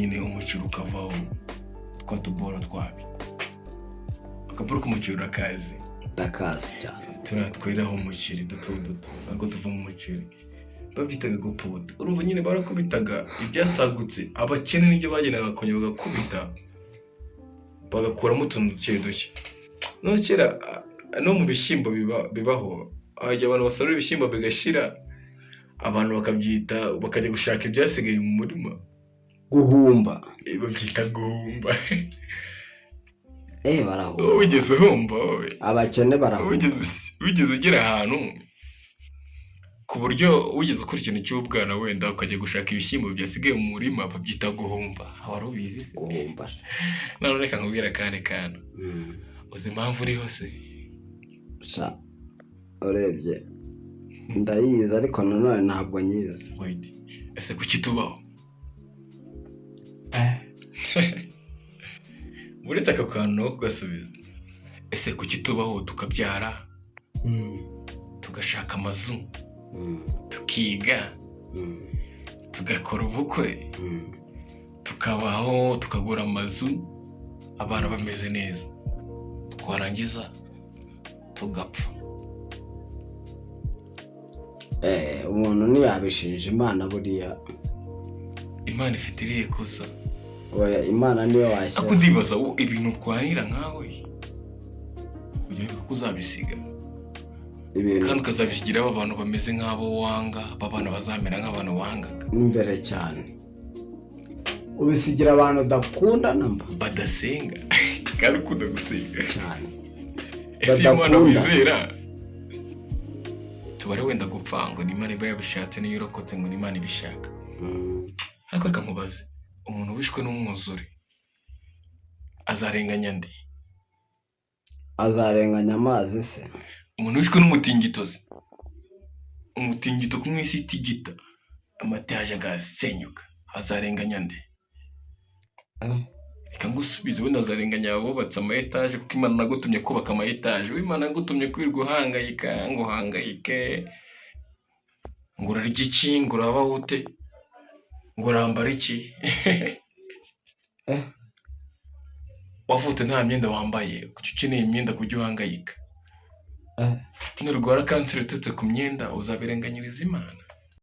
Nyine umuceri ukavaho twa tuboro twabyo. Akaboro k'umuceri urakazi? Ndakazi cyane. Turiya tweraho umuceri duto duto, ariko tuva mu muceri, babyitaga guputa. Urumva nyine barakubitaga ibyasagutse. Abakene nibyo bagendaga bakongera bagakubita, bagakuramo utuntu duke duke. No kera no mu bishyimbo bibaho, hajya abantu basarura ibishyimbo bigashira, abantu bakabyita, bakajya gushaka ibyasigaye mu murima. Guhumba. Babyita guhumba. Barahumba. Wowe wigeze uhumba wowe? Abakene barahumba. Wigeze ugera ahantu ku buryo wigeze ukora ikintu cy'ubwana, wenda ukajya gushaka ibishyimbo byasigaye mu murima, babyita guhumba? Wari ubizi se? Guhumba. None reka nkubwire akandi kantu. Uzi impamvu uri hose? Sha, urebye ndayizi, ariko nanone ntabwo nyizi. Wait, ese kuki tubaho? Uretse aka kantu no kugasubiza, ese kuki tubaho, tukabyara, tugashaka amazu, tukiga, tugakora ubukwe, tukabaho, tukagura amazu, abana bameze neza, twarangiza tugapfa? Umuntu ntiyabishinja Imana buriya. Imana ifite irihe kosa? Oya, Imana niyo Ariko washyira. ndibaza wo ibintu urwanira nkawe, ujya wibuka ko uzabisiga Ibintu kandi ukazabisigira abo bantu bameze nk'abo wanga, b'abana bazamera nk'abantu wangaga. N'imbere cyane, ubisigira abantu udakunda namba. Badasenga kandi ukunda gusenga. Cyane. Ese iyo Imana Badakunda. wizera, tubare wenda gupfa ngo ni Imana iba yabishatse, niyo urokotse ngo ni Imana ibishaka. Ariko reka nkubaze, umuntu wishwe n'umwuzure azarenganya nde? Azarenganya amazi se? Umuntu wishwe n'umutingito se, umutingito ku isi itigita, amataje agasenyuka, azarenganya nde? Reka ngusubize, wenda azarenganya abubatse ama etaje, kuko Imana nagutumye kubaka ama etaje. We, Imana yagutumye kwirirwa uhangayika, ngo uhangayike ngo urarya iki, ngo urabaho ute, ngo urambara iki? Wavutse nta myenda wambaye, kuki ukeneye imyenda kujya uhangayika? Nurwara kanseri iturutse ku myenda, uzabirenganyiriza Imana?